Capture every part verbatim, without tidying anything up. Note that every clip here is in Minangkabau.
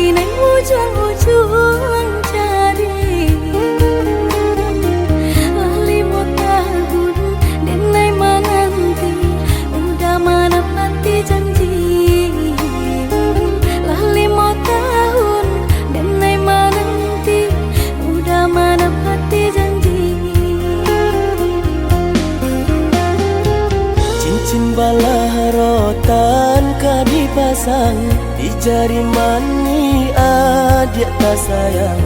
Nan ujuang-ujuang cari, lah limo tahun den ai mananti, udah manapati janji. Lah limo tahun den ai mananti, udah manapati janji. Cincin balah rotan ka dipasang di jari manih adiak tasayang,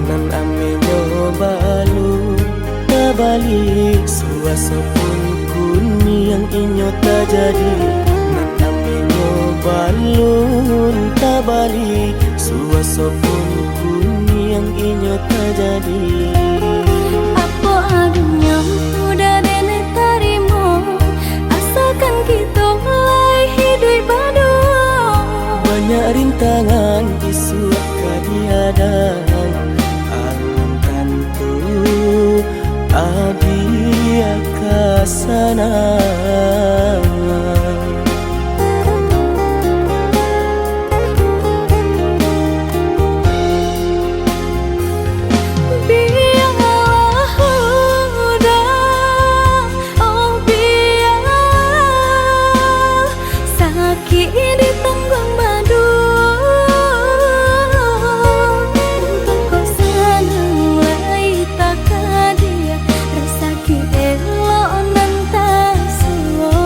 nan ameh nyo balun tabali. Suaso pun kuniang inyo tajadi, nan ameh nyo balun tabali. Suaso pun kuniang inyo tajadi. Apo adunyo udah den tarimo, asakan kito lai hiduik baduo. Banyak rintangan isuak ka dihadang, alun tantu adiak ka sanang. Bialah udah, oh bialah, sakik ditangguang baduo. Untuang ko sanang lai takadiak, rasaki elok nan tasuo.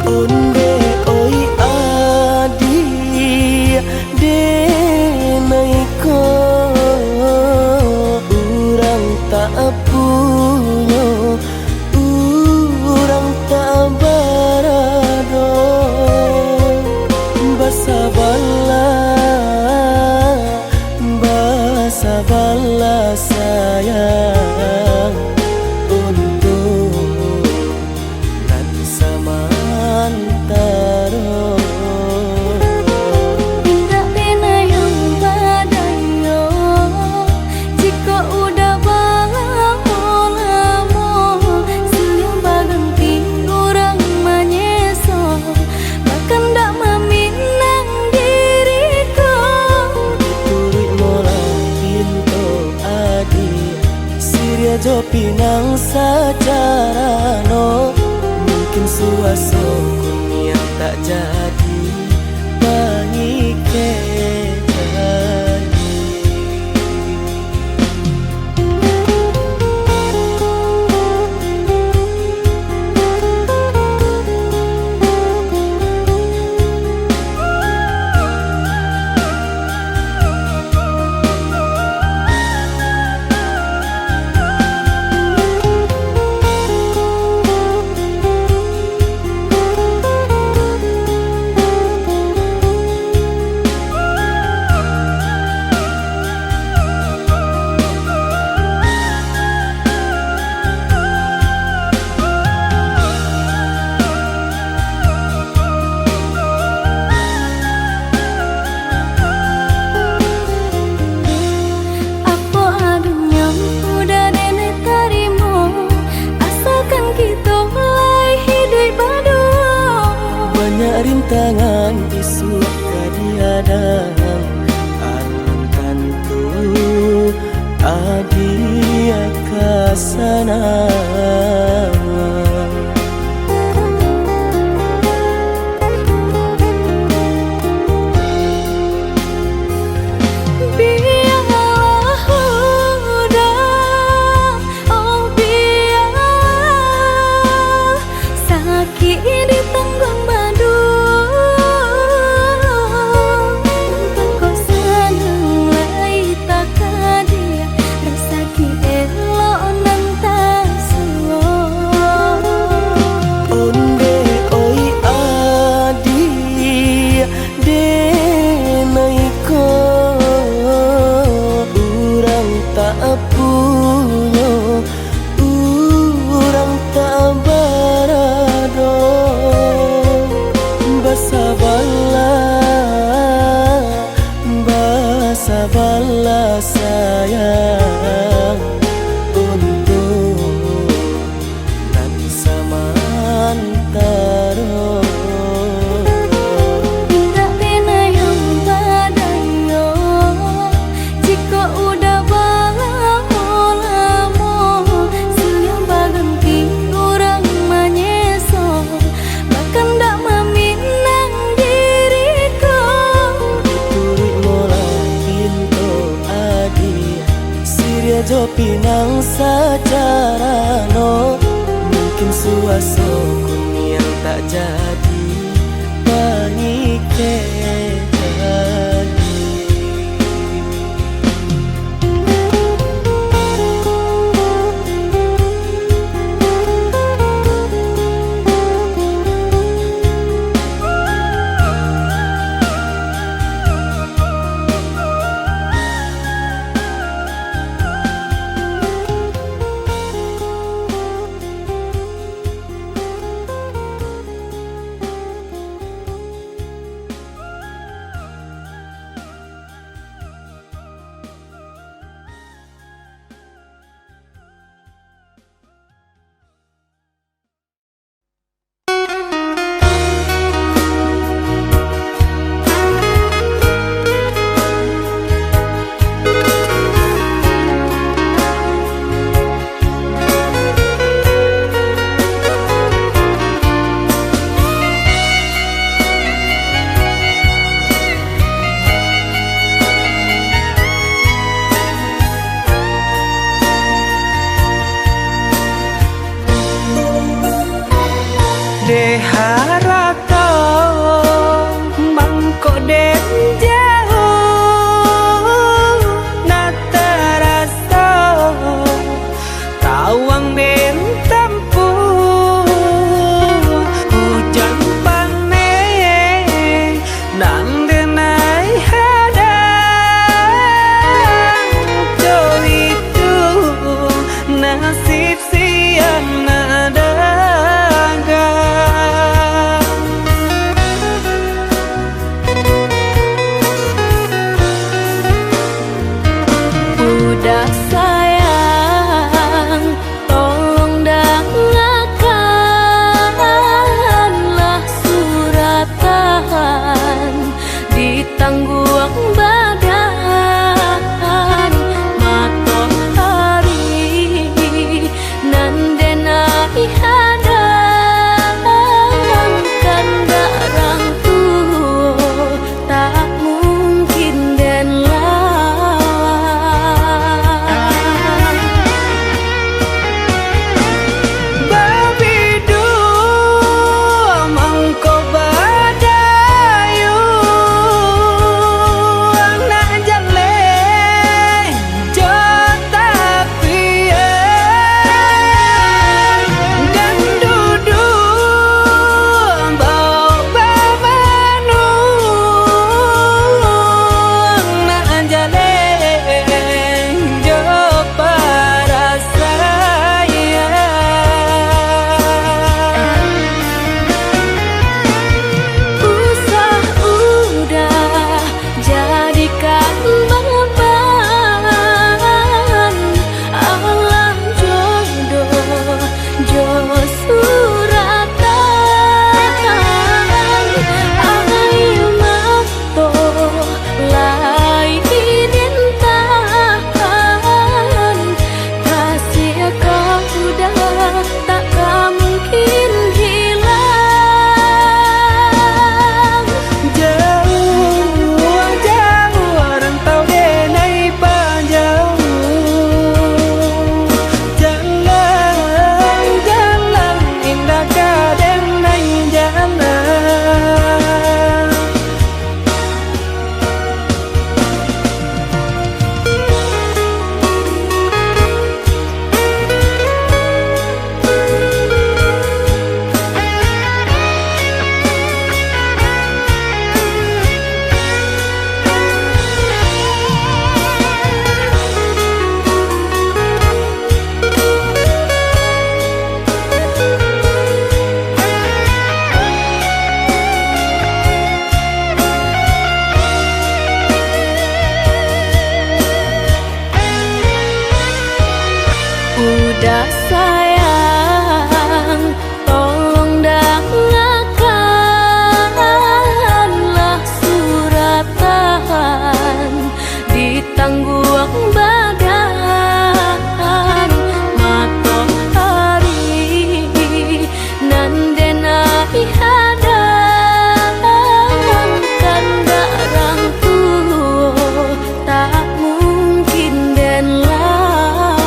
Ondeh oi adiak, denai ko urang tak punyo, urang tak barado. Basabalah, basabalah sayang, untuak nan samantaro. Indak pernah yang badayo, jikok udah balamo-lamo, silih baganti urang manyeso, bakandak maminang diri ko. Turuik molah pinto adiak, siriah jo pinang sajarano, mungkin suaso kuniang tak jadi pangikek janji. Apo adunyo udah den tarimo, asakan kito lai hiduik baduo. Banyak rintangan isuak ka dihadang, alun tantu adiak ka sanang. Bialah udah, oh bialah, sakik ditangguang baduo. Untuang ko sanang lai takadiak, rasaki elok nan tasuo. Ondeh oi adiak, denai ko urang tak punyo, urang tak barado. Basabalah, basabalah sayang, untuak nan samantaro. Indak pernah yang ba- Tapi nan sajarano, mungkin suaso kuniang tak jadi pangikek lagi. Dek harato mangko den jauah, nak taraso tawang den tampuah, ujan paneh nan den ai hadang, jo itu nasib siang nak dagang. Uda sayang, tolong dangakanlah suratan di tangguang badan. Matoari nan den ai hadang, kandak rang tuo tak mungkin den lawan. Babiduo mangko badayuang, nak jaleh jo tapian, dan duduak babanuang, nak jaleh jo parasaian. Usah udah jadikan baban, alah jodoh jo suratan. Air mato lai dintahan, kasih kau dah takkan mungkin hilang. Jauah, jauah rantau den ai pajauah. Jalan, jalan indak ka den ai jalan. Udah sayang, tolong dangakanlah suratan di tangguang badan. Matoari nan den ai hadang, kandak rang tuo tak mungkin den lawan.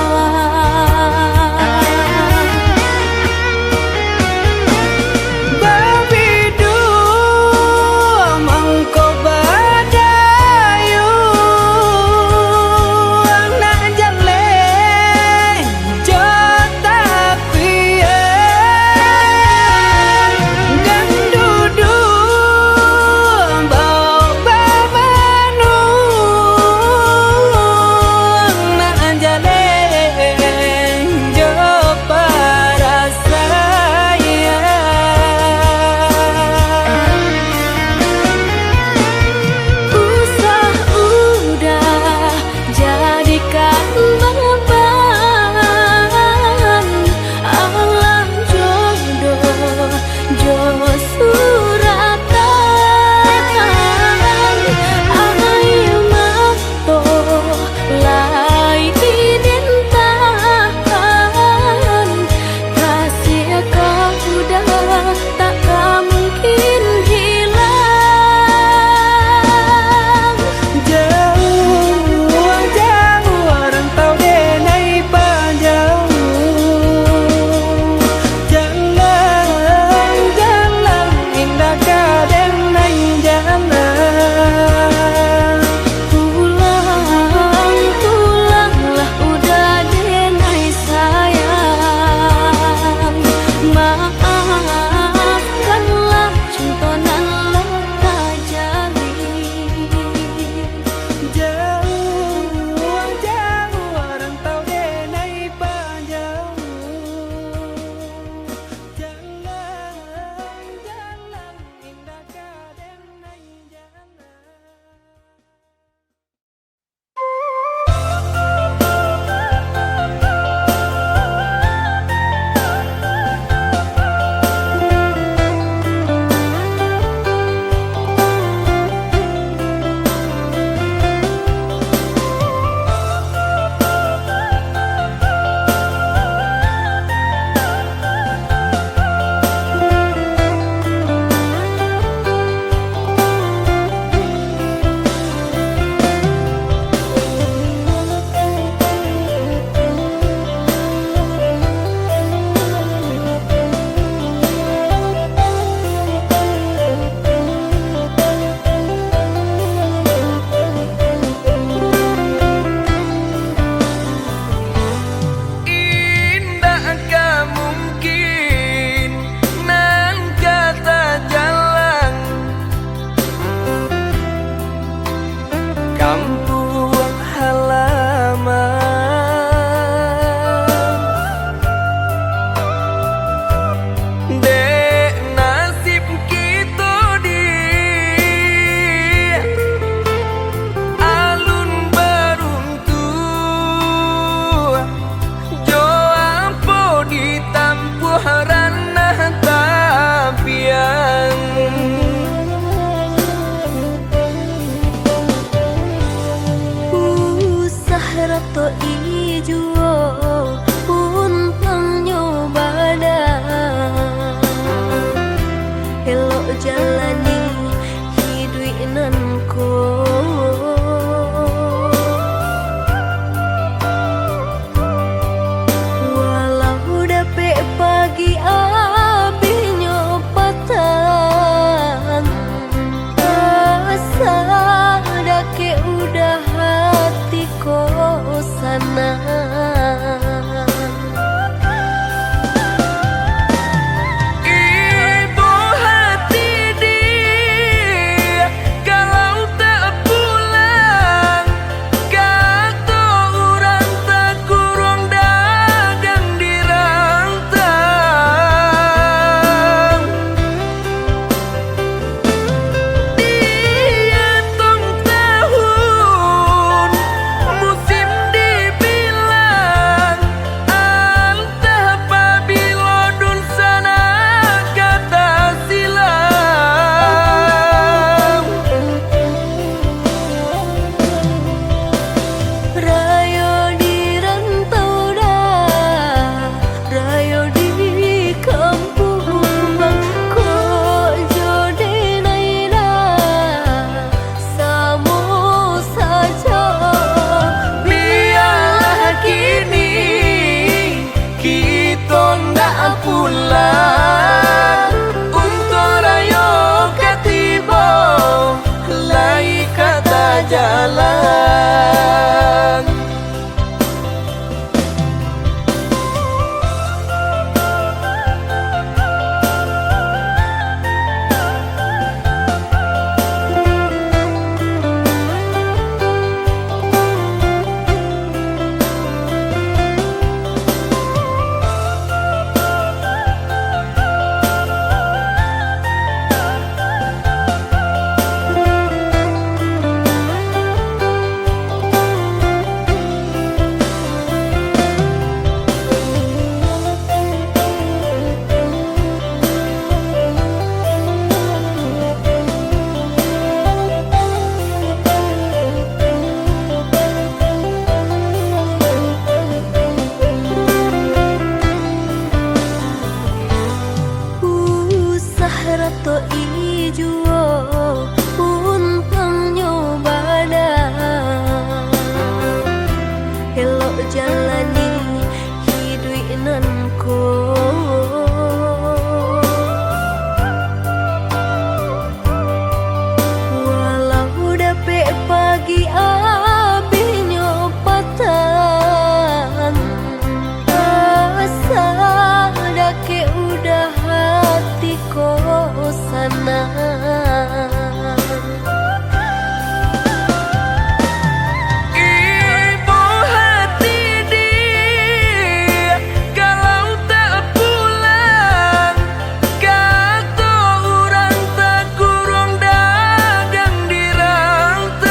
kampuang halaman. Dek nasib kito di alun baruntuang, jo ampo ditampuah ranah tapian. Usah ratok ijuo untuangnyo badan, elok jalani hiduik nan ko. Walau dapek pagi abihnyo patang, asa dakek udah hati ko sanang. Ibo hati di kalau tak pulang, kato urang takuruang dagang di rantang. Diatong tahun musim dibilang, antah pabilo dunsanak ka tasilang. Rayo di rantau dah, rayo di kampuang, kok jo denai dah, samo sajo. Bialah kini kito ndak pulang, untuang rayo ka tibo, lai ka tajalang. Usah ratok ijuo untuangnyo badan, elok jalani hiduik nan ko. Walau dapek pagi abihnyo patang, asa dakek udah hati ko sanang. Ibo hati di kalau tak pulang, kato urang takuruang dagang di rantang.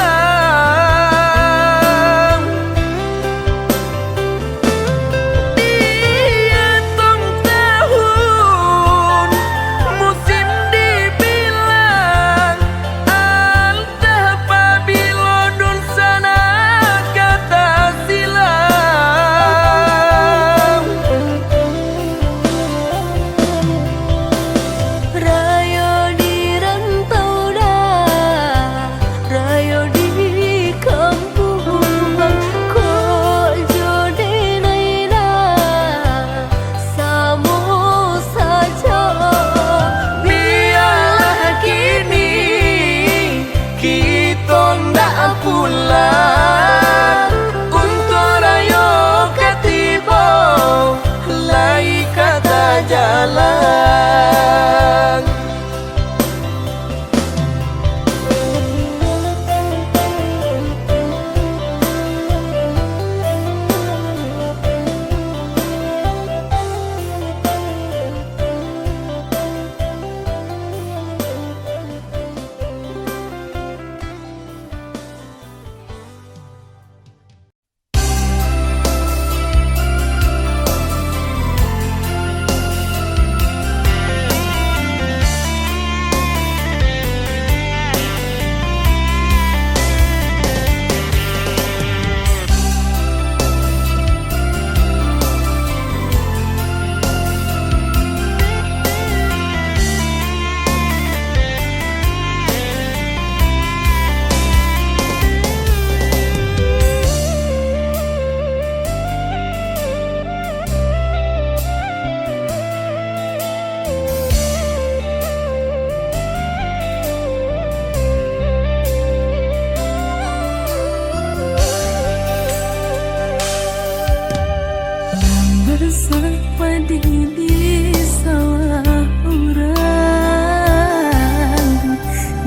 Padidi sawah urang,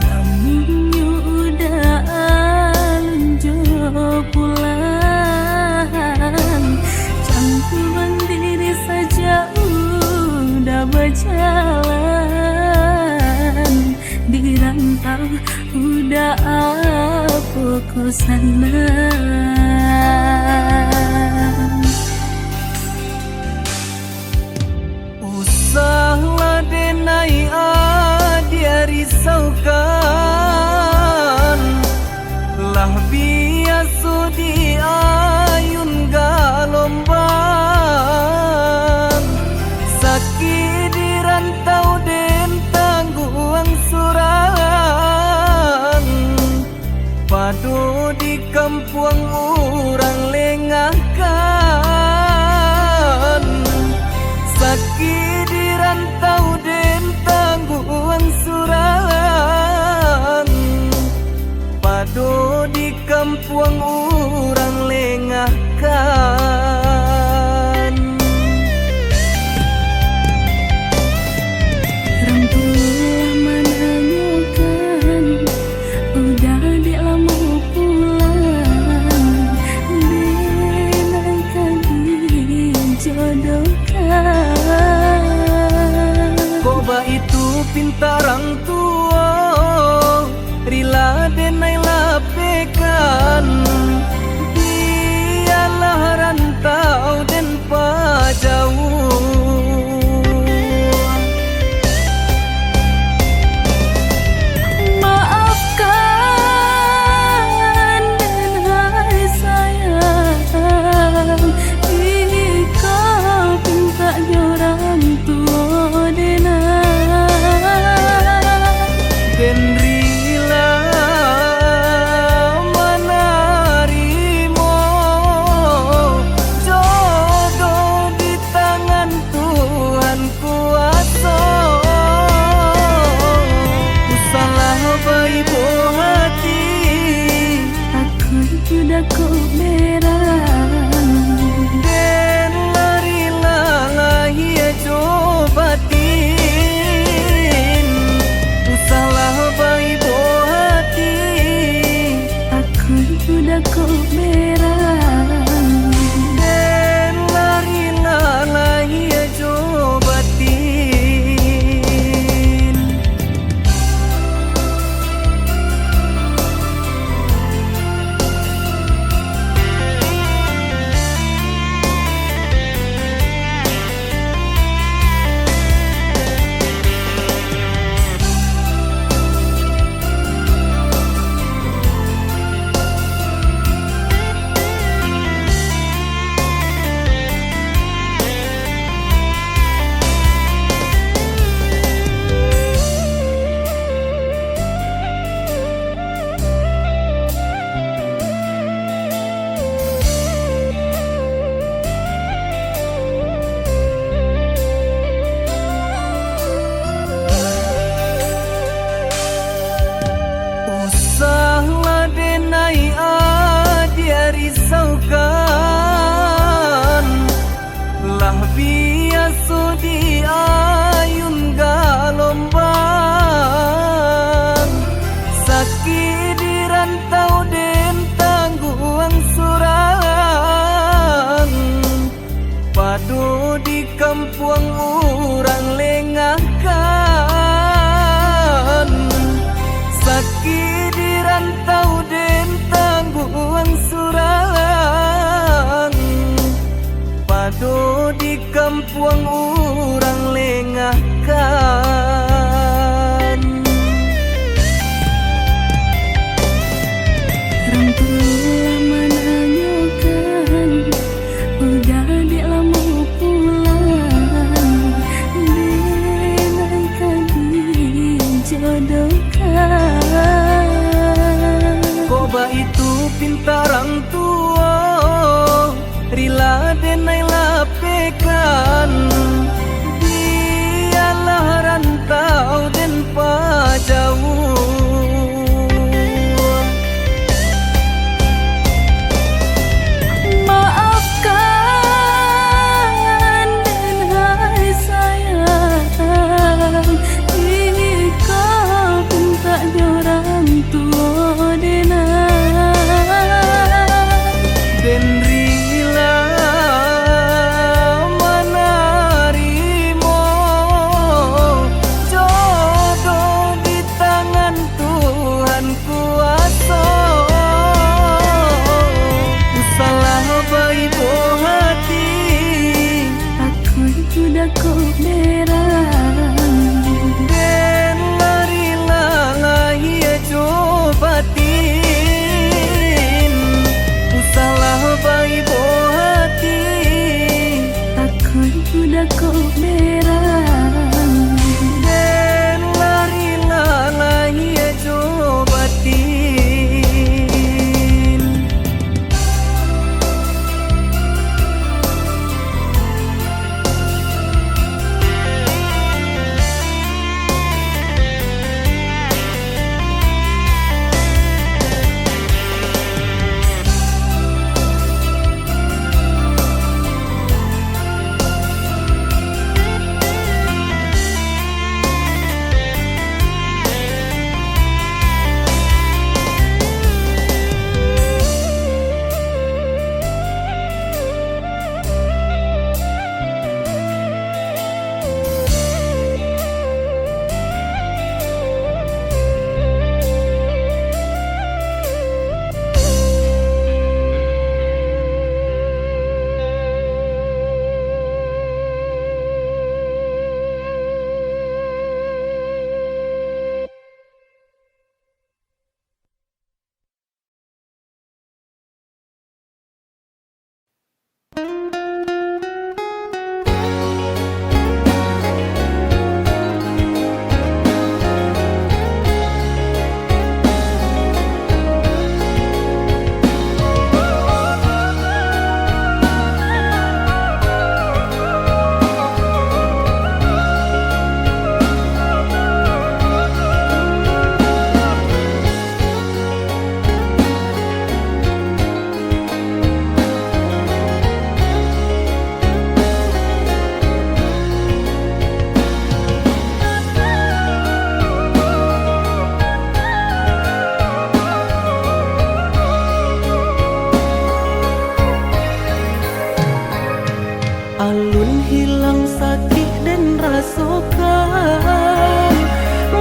namunnyo udah alun jo pulang. Cangkuang diri sajo udah bajalan, di rantau udah apo ko sanang. Usahlah denai adiak risaukan, lah biaso di ayun galombang. Sakik di rantau den tangguang surang, pado di kampuang urang lengahkan. Sakik di rantau den tangguang surang, pado di kampuang urang lengahkan. Urang tu lah mananyokan, udah dek lamo pulang, denai ka dijodohkan. Kok baitu pinta rang tuo, rila denai lapehkan, bialah rantau den pajauah. Maafkan den hai sayang, iko pintanyo rang tuo denai. Den rila manarimo jodoh di tangan Tuhan kuaso. Usahlah baibo hati, aku tu dako merang. Den lah rila lahia jo batin, usahlah baibo hati, aku tu dako merang. Den lah rila lahia jo batin. Usahlah denai adiak risaukan, lah biaso di ayun galombang. Sakik di rantau den tangguang surang, pado di kampuang urang lengahkan. Sakik di rantau den tangguang surang, pado di kampuang urang lengahkan. Rang tu lah mananyokan, udah dek lamo pulang, denai ka dijodohkan. Kok baitu pinta rang tuo, rila denai lapehkan, bialah rantau den pajauah. Maafkan Sokan,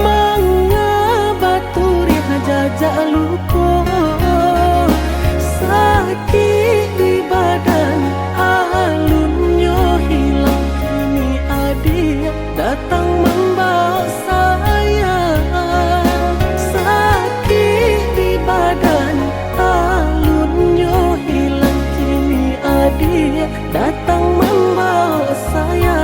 manga baturiah jajak luko. Sakik di badan, alunnyo hilang, kini adiak datang mambaok sayang. Sakik di badan, alunnyo hilang, kini adiak datang mambaok sayang.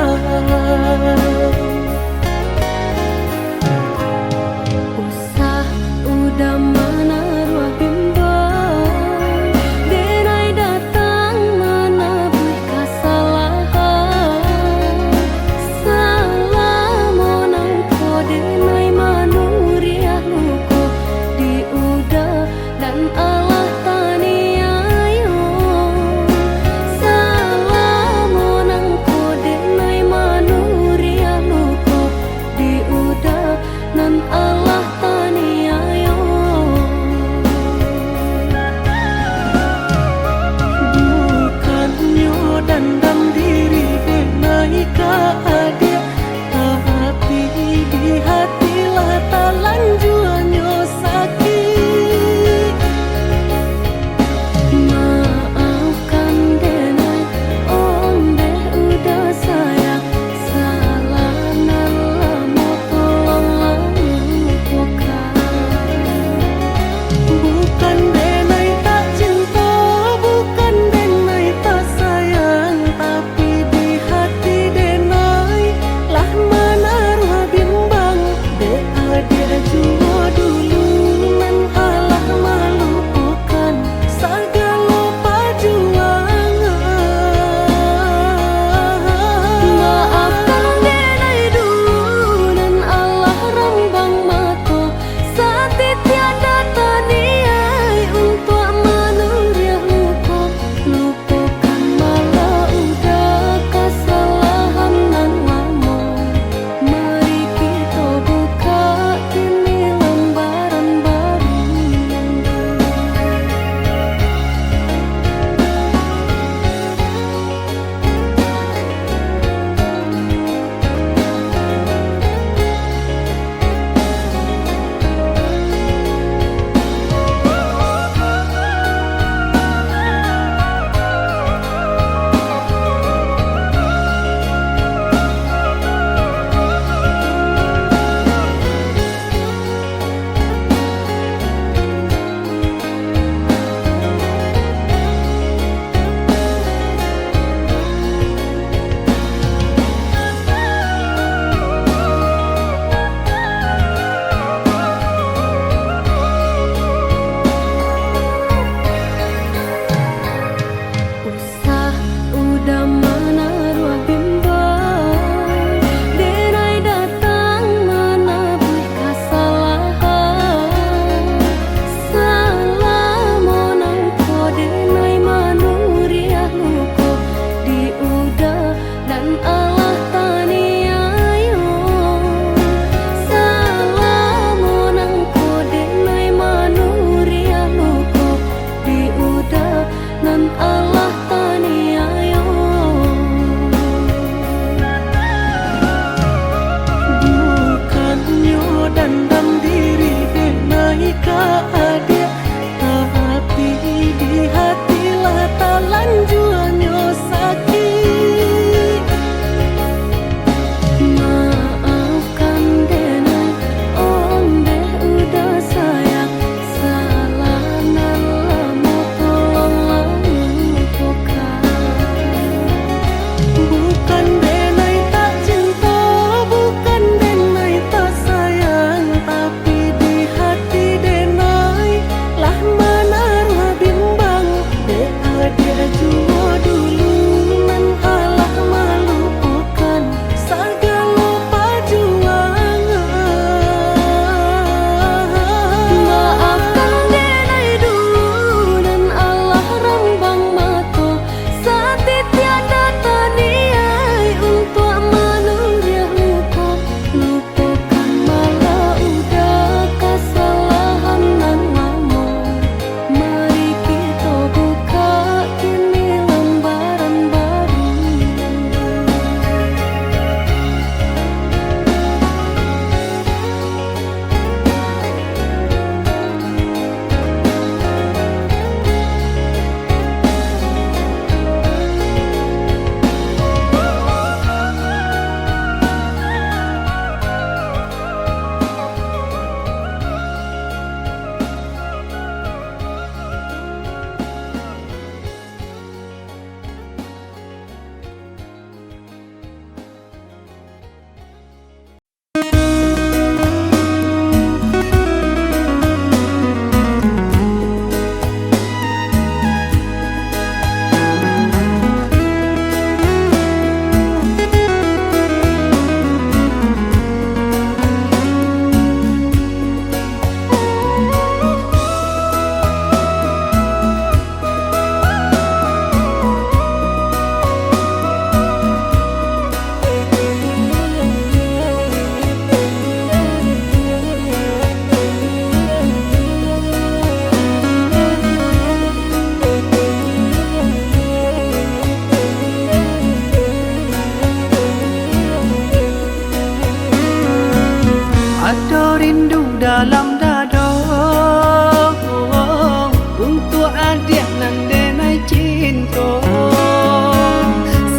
Adiak nan denai cinto,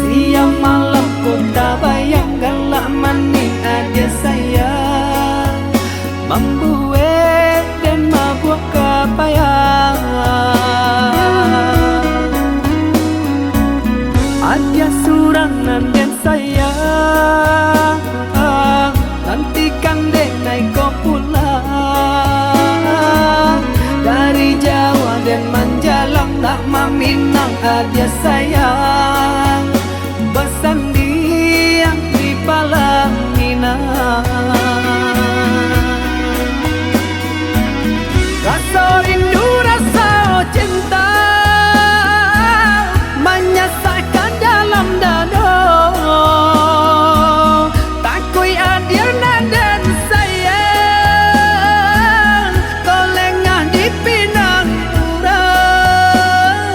siang malam ku tabayang, galak manih adiak sayang, mambuek den mabuak kapayang. Adiak surang nan den sayang, nantikan denai ko pulang. Dari jauah den manjalang, nak maminang adiak sayang, basandiang di palaminan. Raso rindu, raso cinta, manyasakkan dalam dado. Takuik adiak nan den sayang, ko lengah dipinang urang.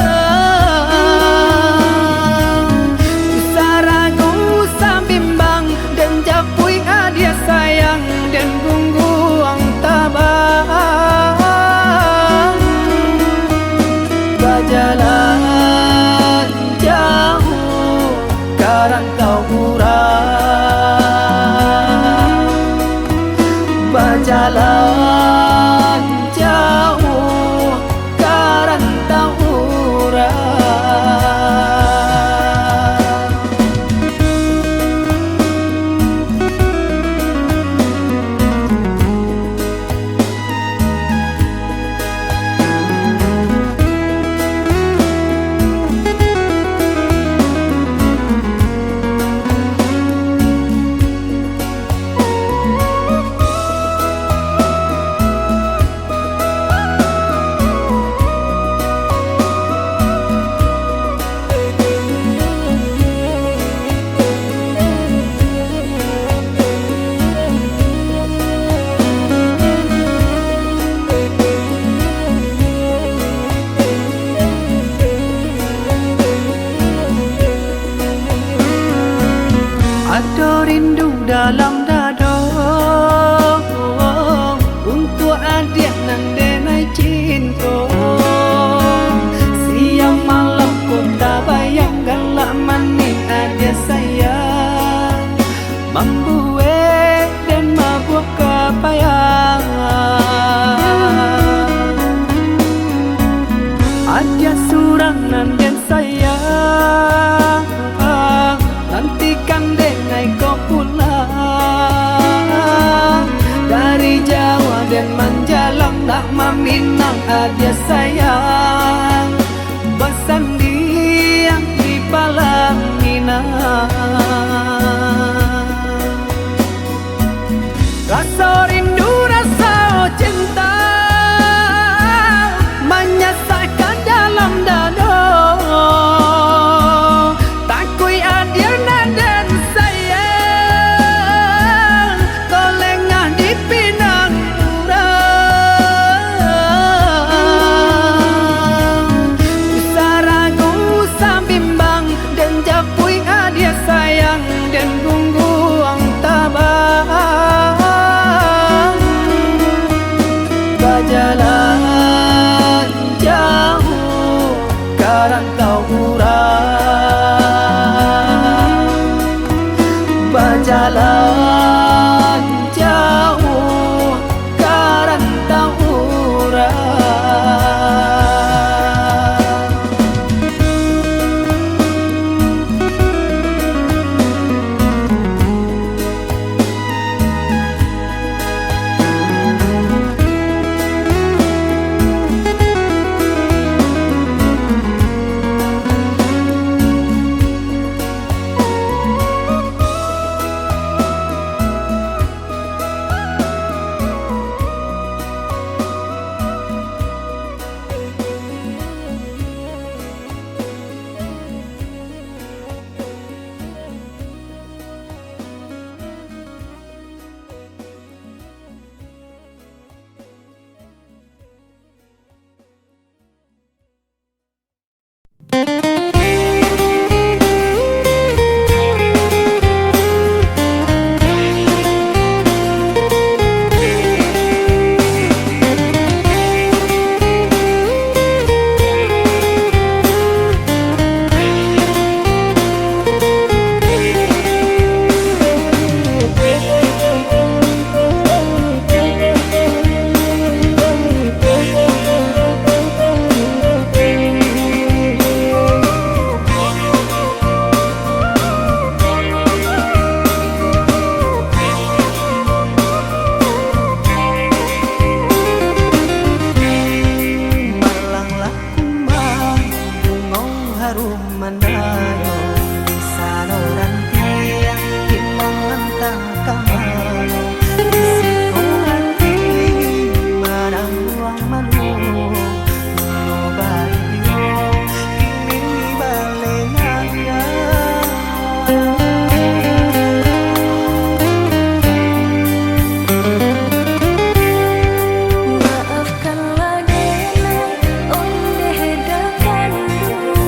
Usah ragu, usah bimbang, den japuik adiak sayang, den gungguang tabang. Bajalan jauah ka rantau urang, bajalan jauah ka rantau urang. Ado rindu dalam dado, untuak adiak nan denai cinto. Siang malam ku tabayang, galak manih adiak sayang, mambuek den mabuak kapayang. Adiak surang nan den sayang, nantikan denai ko pulang. Dari jauah den manjalang, nak maminang adiak sayang, basandiang di palaminan. Raso rindu, raso cinta, manyasakkan dalam dado. Takuik adiak nan den sayang, ko lengah dipinang urang. Usah ragu, usah bimbang, den japuik adiak sayang, den gungguang tabang. Bajalan jauah ka rantau urang, bajalan jauah ka rantau urang. Harum mandayo, di sano rantiang hilang antah ka mano, di siko hati manangguang malu, dulu baiyo, kini balengang. Maafkanlah denai, ondeh dakkan dulu.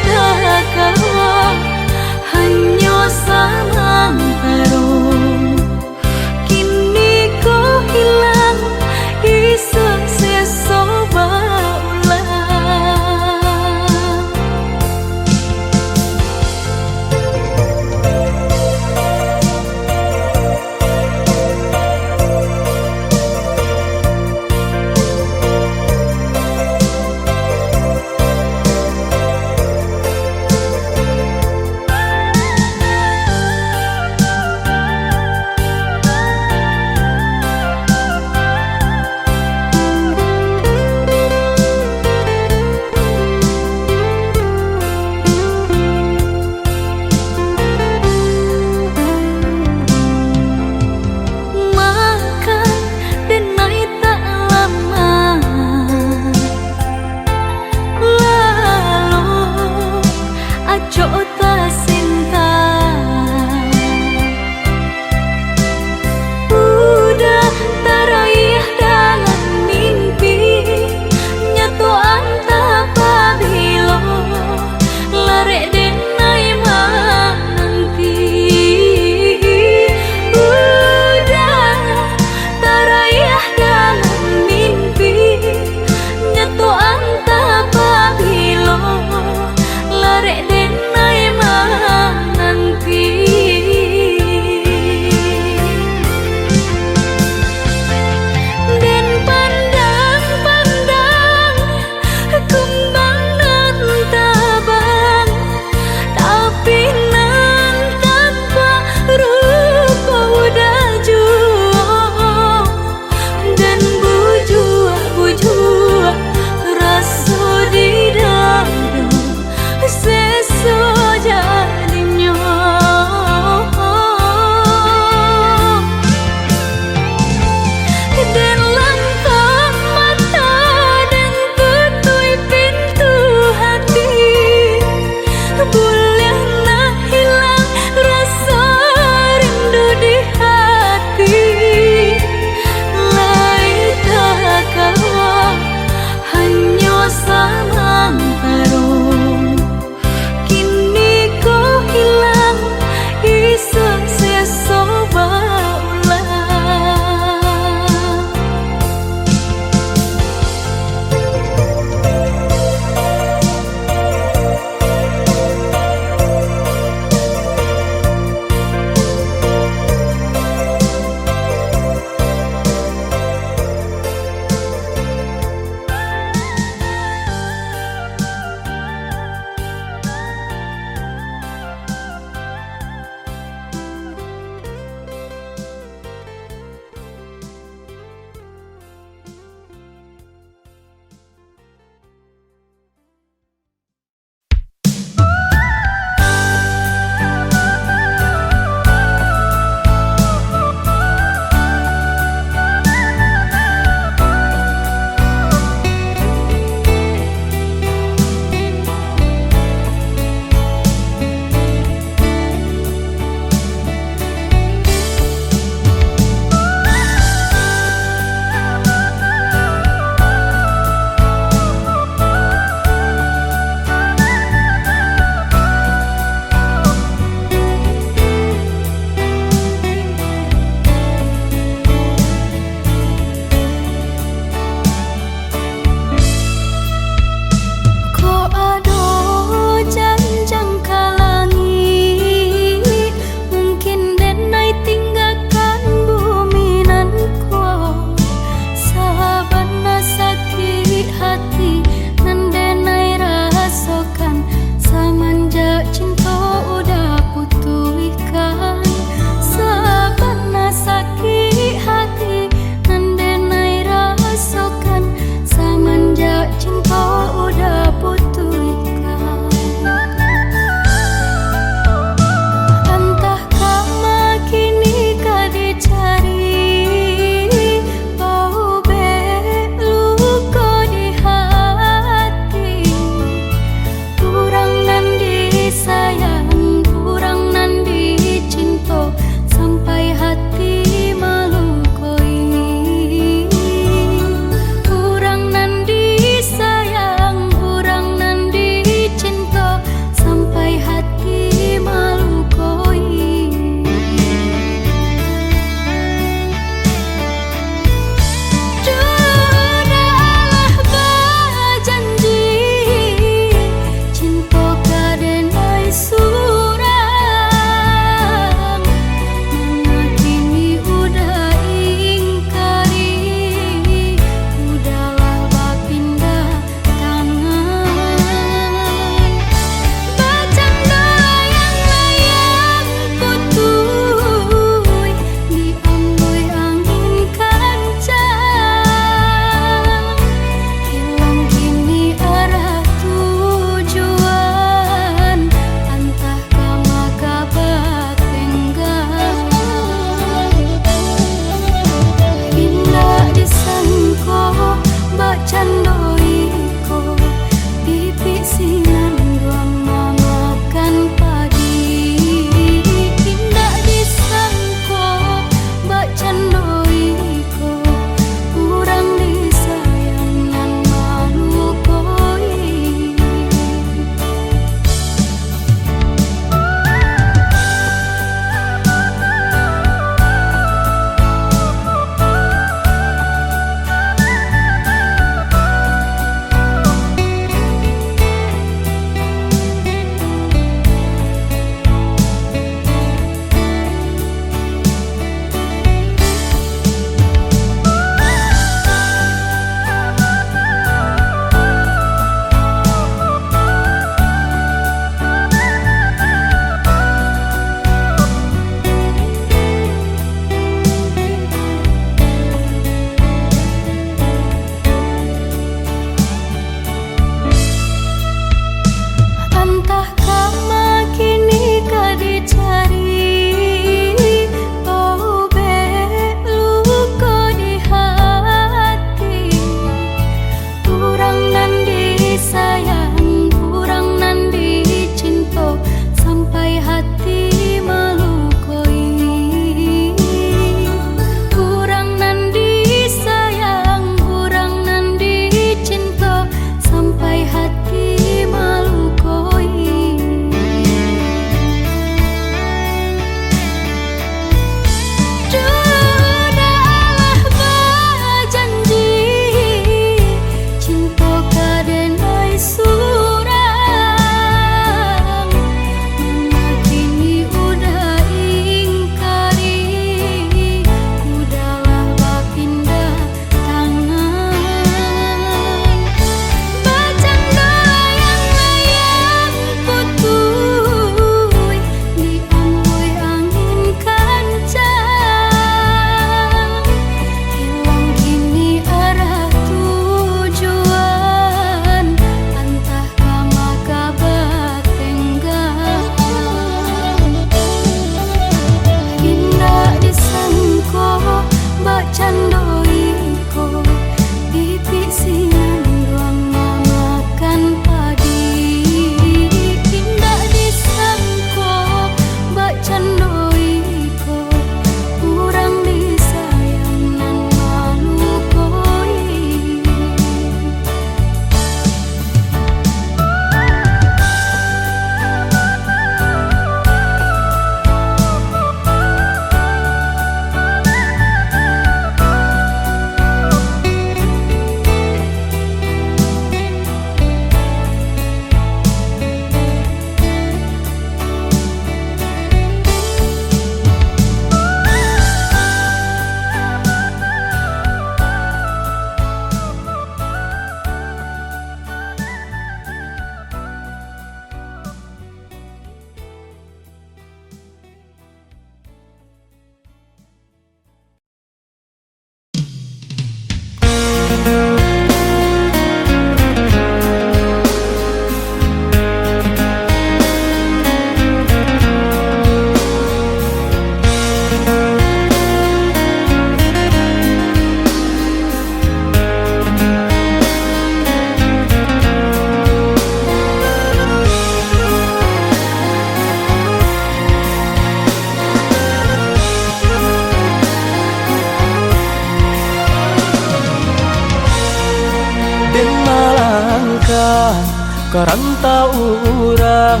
Ka rantau urang,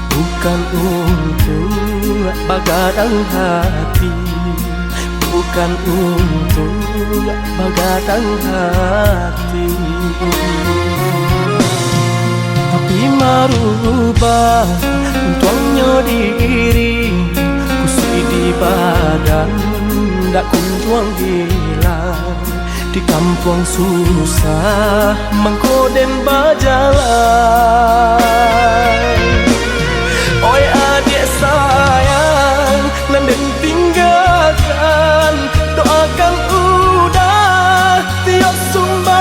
bukan untuak bagadang hati, bukan untuak bagadang hati. Tapi marubah untuangnyo diri, kusuik di badan, dak kunjuang hilang. Di kampuang susah, mangko den bajalan. Oi adiak sayang, nan den tinggakan, doakan udah tiok sumbayang.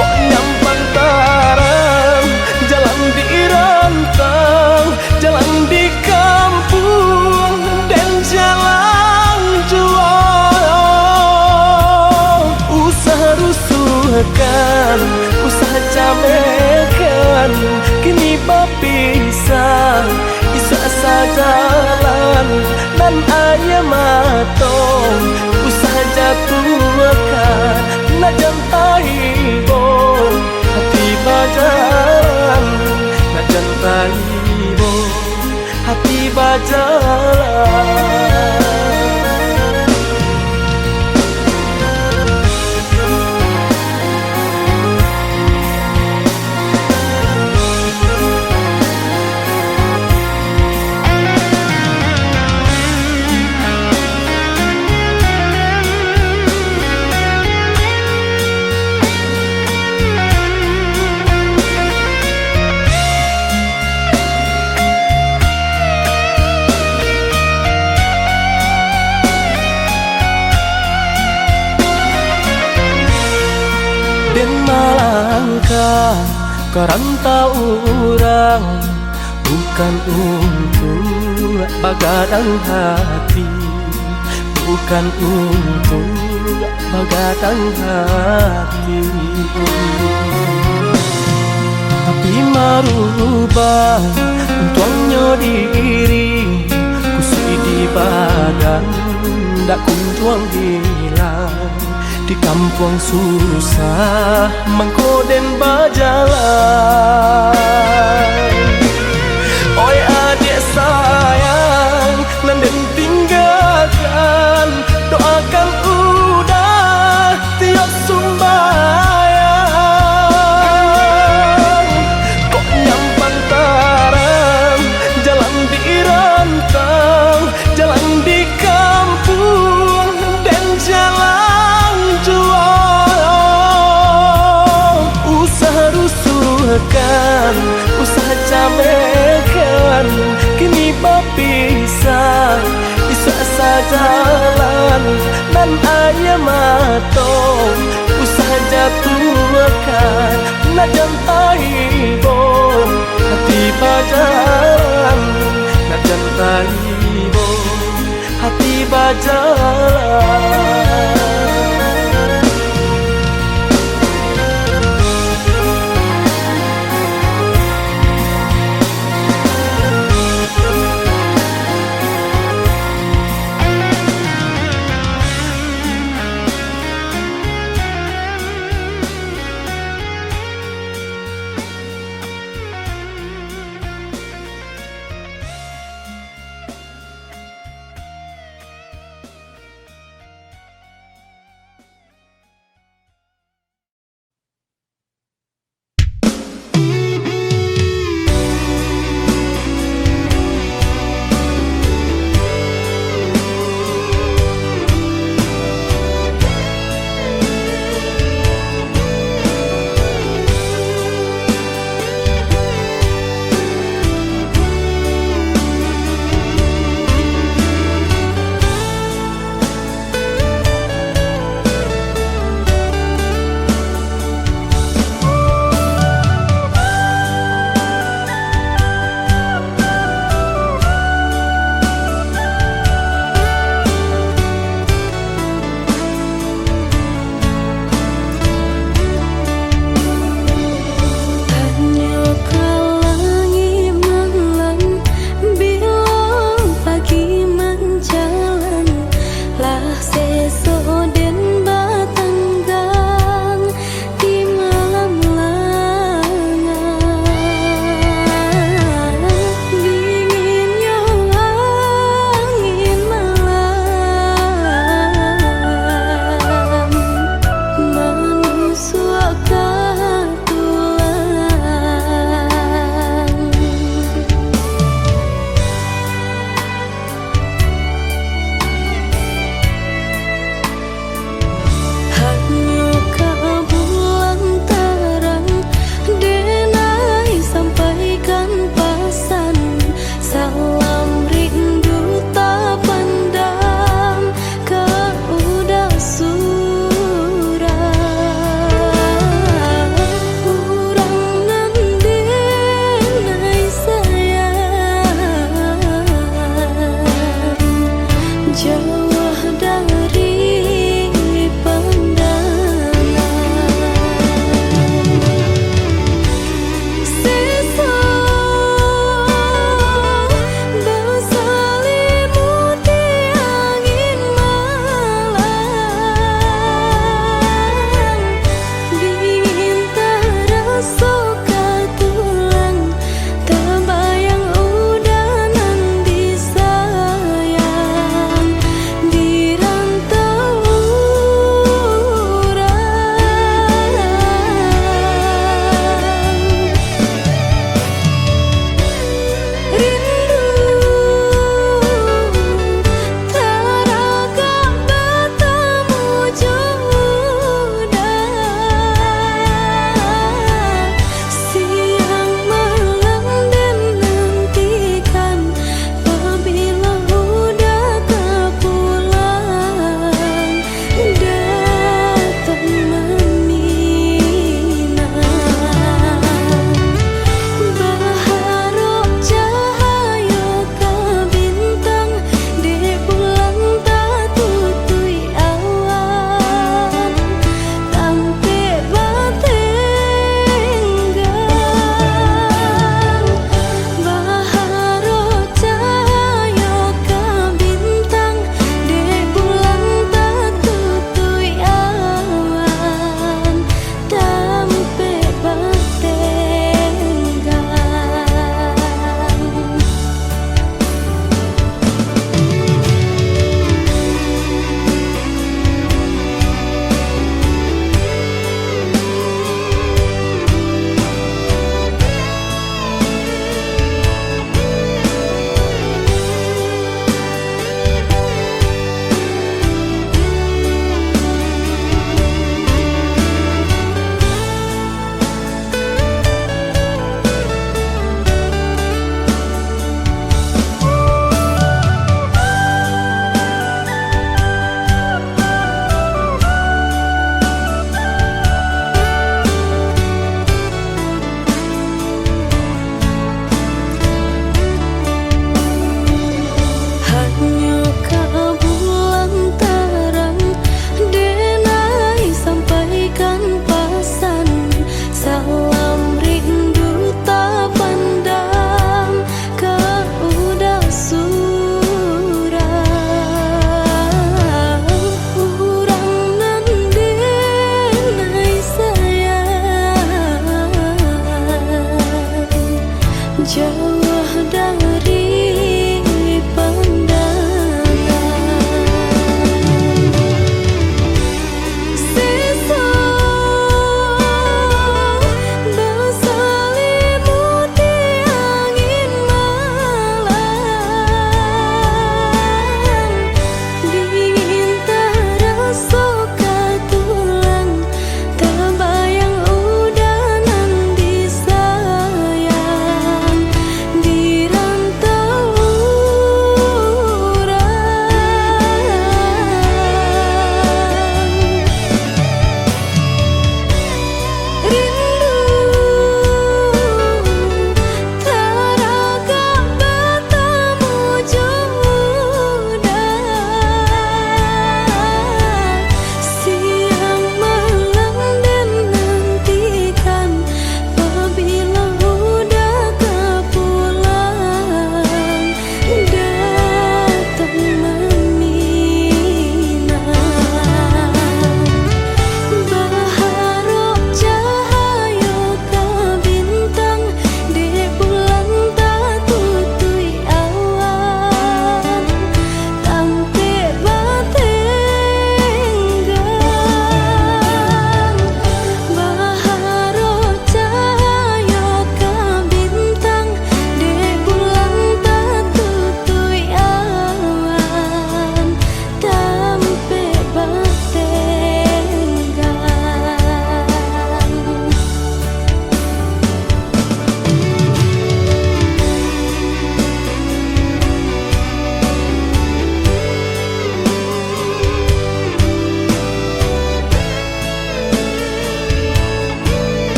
Kok nyampang tarang, jalan di rantang, jalan di kampuang, den jalan juo. Usah rusuahkan, usah camehkan, kini bapisah, isuak sajalan nan aia mato. Usah jatuahkan, nak jan taibo, hati bajalan, nak jan taibo, hati bajalan. Den malangkah ka rantau urang, bukan untuak bagadang hati, bukan untuak bagadang hati. Tapi marubah untuangnyo diri, kusuik di badan, dak kunjuang hilang. Di kampuang susah, mangko den bajalan. Oi adiak sayang, nan den tinggakan, doakan udah tiok sumbayang. Kok nyampang tarang, jalan di rantang, jalan di kampuang, den jalan juo. Usah rusuahkan, usah camehkan, kini bapisah, isuak sajalan nan aia mato. Usah jatuahkan, nak jan taibo, hati bajalan, nak jan taibo, hati bajalan.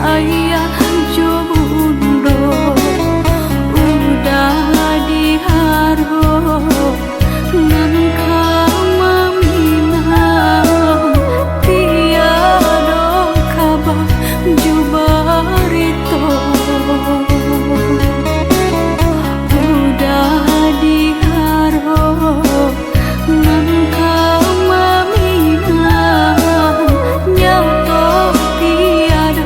Ayah jo bundo, udah di haro nan ka maminang, tiado kaba jo barito. Udah di haro nan ka maminang, nyato tiado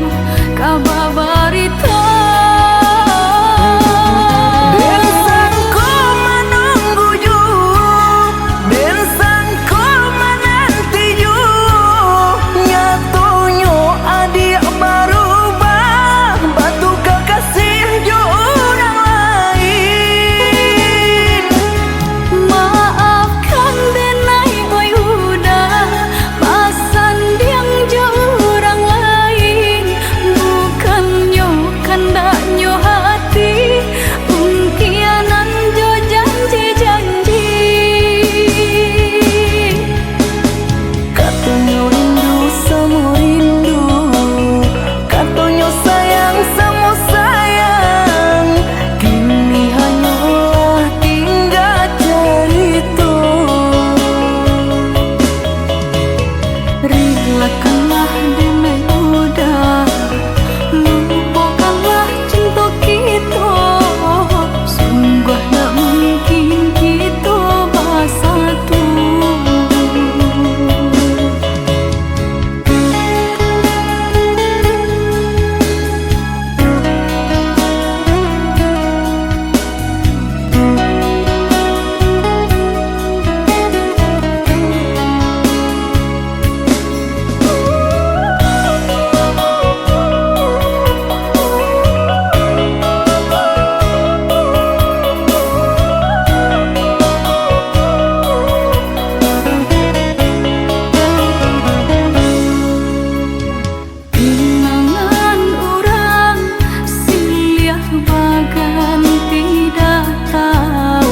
kaba barito. Den sangko manunggu jo, den sangko mananti jo, nyatonyo adiak barubah, batuka kasih jo urang lain. Maafkan denai, oi udah basandiang jo urang lain, bukannyo kandaknyo hati, pungkianan jo janji-janji. Katonyo rindu samo rindu, katonyo sayang samo sayang, kini hanyolah tingga carito. Rilakanlah denai udah, lupokanlah cinto kito, sungguah ndak mungkin kito basatu. Pinangan urang siliah baganti datang,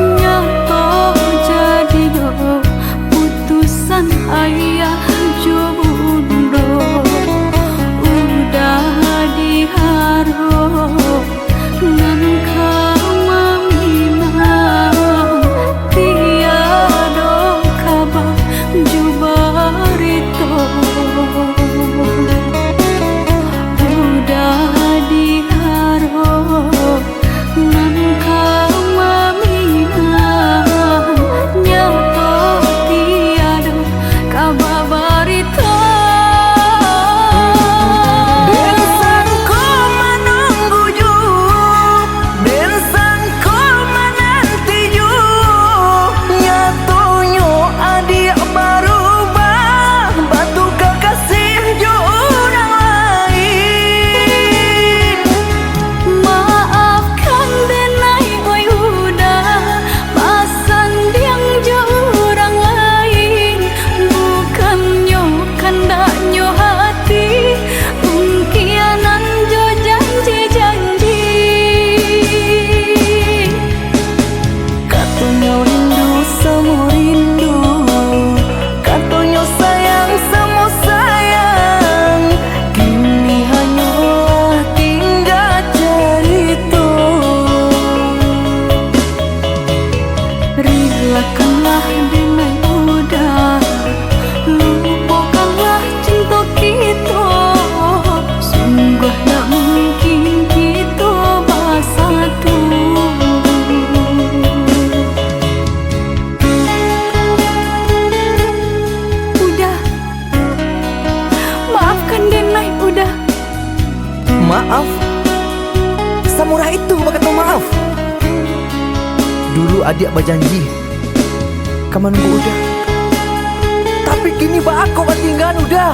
nyato jadi doh putusan ayah jo bundo. Udah di haro nan ka maminang, tiado kaba jo barito. Udah di haro nan ka maminang, nyato tiado kaba barito. Den sangko manunggu jo, den sangko mananti jo, nyatonyo adiak barubah, batuka kasih jo urang lain. Maafkan denai, oi udah basandiang jo urang lain, bukannyo kandaknyo hati, pungkianan jo janji-janji. Katonyo rindu samo rindu, katonyo sayang samo sayang, kini hanyolah tingga carito. Rilakanlah denai udah, lupokanlah cinto kito, sungguah ndak mungkin kito basatu. Udah, maafkan denai udah. Maaf? Samurah itu bakato maaf? Dulu adiak bajanji ka manunggu udah, tapi kini baa kok batinggaan udah?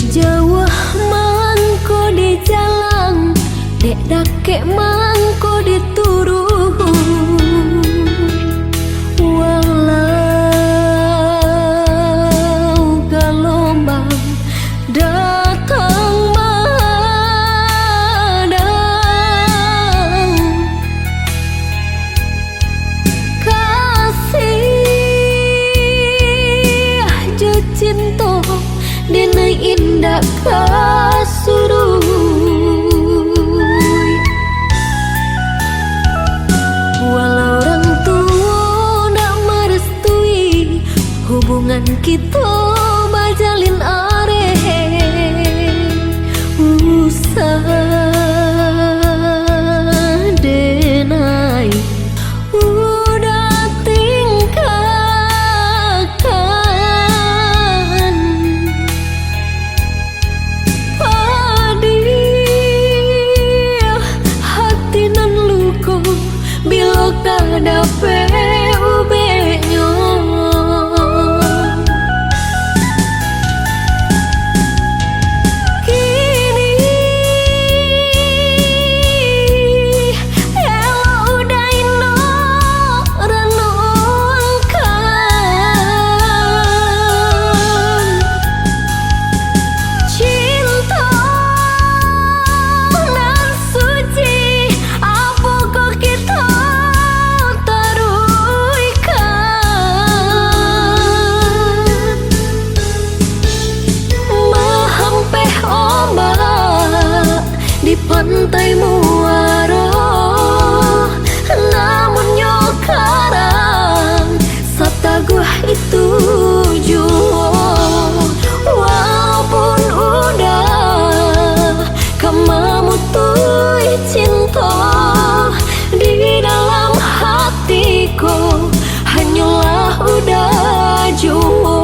Jauah mangko di jalan, dek dakek mangko di turuik. Walau galombang datang madang, kasih jo cinto dinaiak indak ka suruik. Walau urang tuo ndak marastui hubungan kito bajalin areh, usah denai uda tinggakan. Padiah hati nan luko, bilo ka dapek ubeknyo. Kini elok uda inok ranongkan. Cinto nan suci, apokoh kito taruihkan? Mahampeh ombak di pantai muaro, namunnyo karang sataguah itu juo. Walaupun uda ka mamutuih cinto, di dalam hati ko hanyolah uda juo.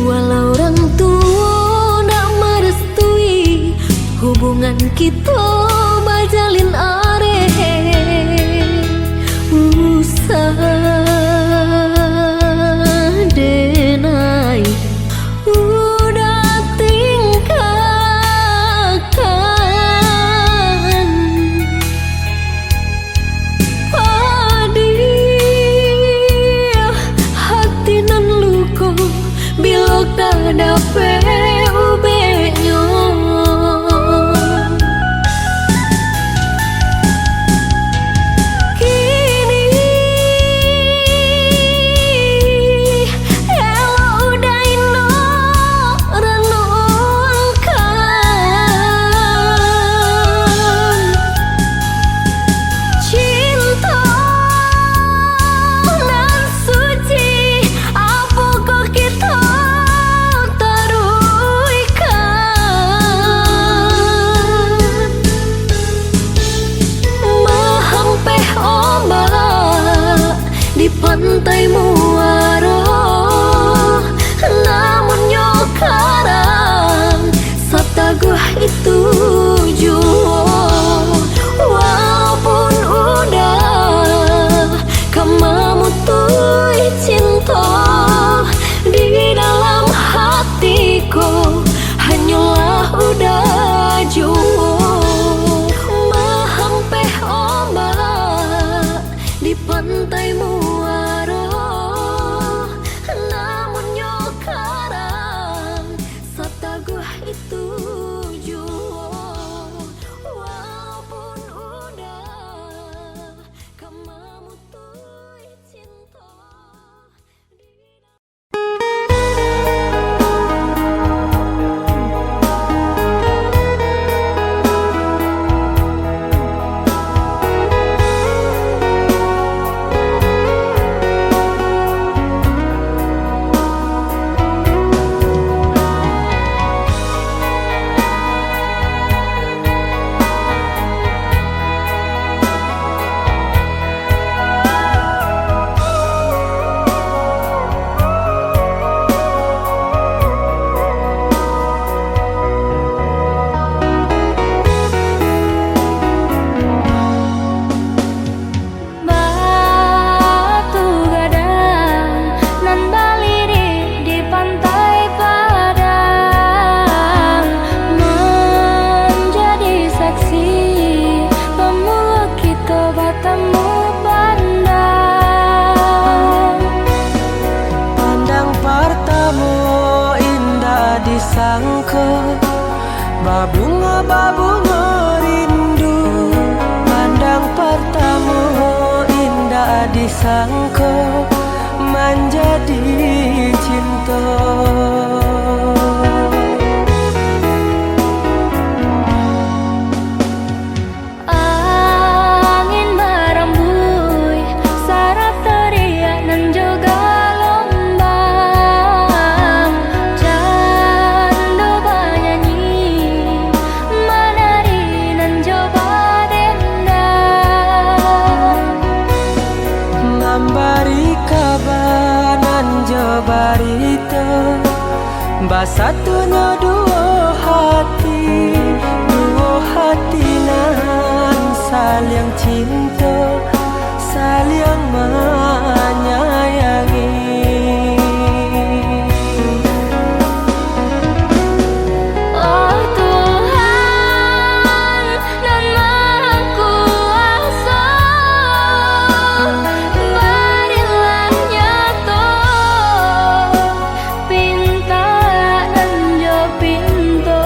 Walau urang tuo ndak marastui hubungan kito bajalin areh, usah denai uda tinggakan. Padiah hati nan luko, bilo ka dapek ubeknyo. Kini elok uda inok ranongkan. Cinto nan suci, apokoh kito Disangko babungo-babungo rindu, pandang partamo indak disangko manjadi cinto. Angin barambuih, sarato riak nan jo galombang, cando banyanyi, manari nan jo badendang. Mambari kaba nan jo barito, basatunyo duo hati, duo hati nan saliang cinto, saliang manyayangi. Oh Tuhan, nan Maha Kuaso, barilah nyato pintak nan jo pinto.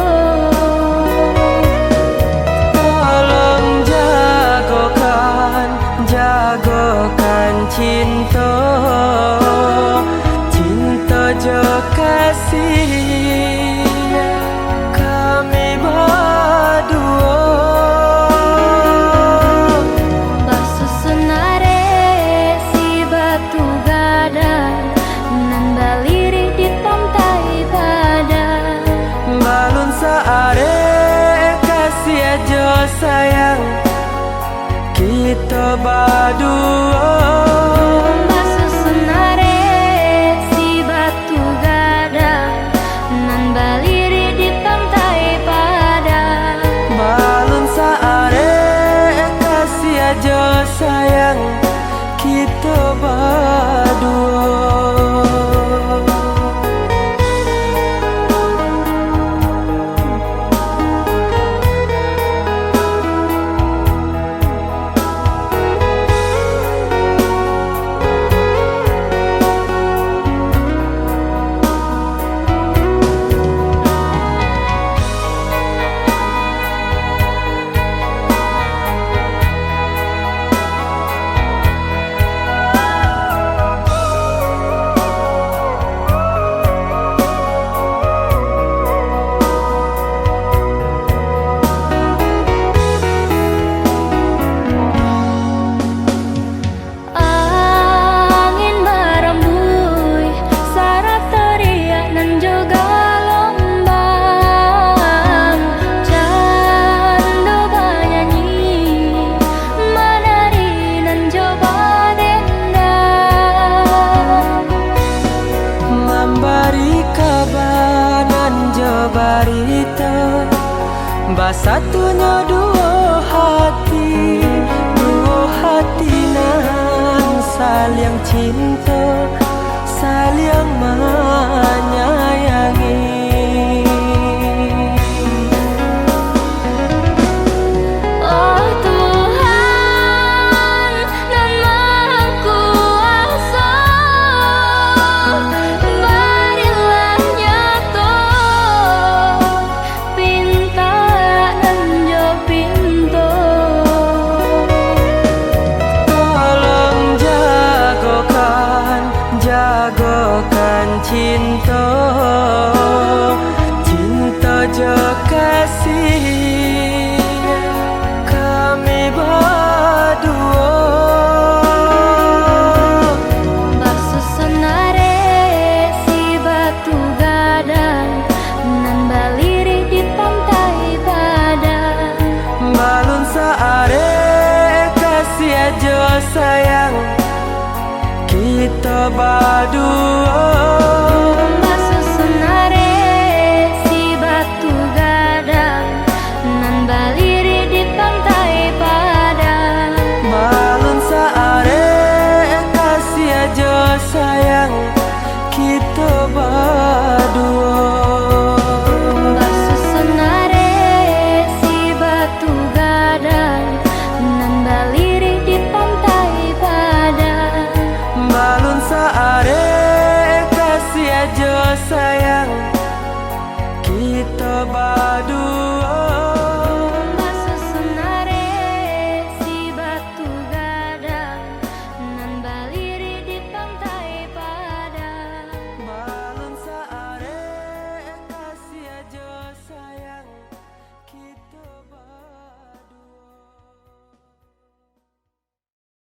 Tolong jagokan, jagokan cinto, cinto jo kasih kami baduo. Basusun arek si batu gadang, nan balirik di pantai Padang. Balun saarek kasih jo sayang, kito baduo. Basusun arek si batu gadang, nan balirik di pantai Padang. Balun saarek kasih jo sayang, kito baduo. Angin barambuih, sarato riak nan jo galombang, cando banyanyi, manari nan jo badendang. Mambari kaba nan jo barito, basatunyo duo hati, duo hati nan saliang cinto, saliang manyayangi. Oh Tuhan, nan Maha Kuaso, barilah nyato pintak nan jo pinto. Tolong jagokan, jagokan cinto, cinto jo kasih kami baduo. Basusun arek si batu gadang, nan balirik di pantai Padang. Balun saarek kasih jo sayang, kito baduo. Basusun arek si batu gadang, nan balirik di pantai Padang. Balun saarek kasih jo sayang, kito baduo. Basusun arek si batu gadang, nan balirik di pantai Padang. Balun saarek kasih jo sayang,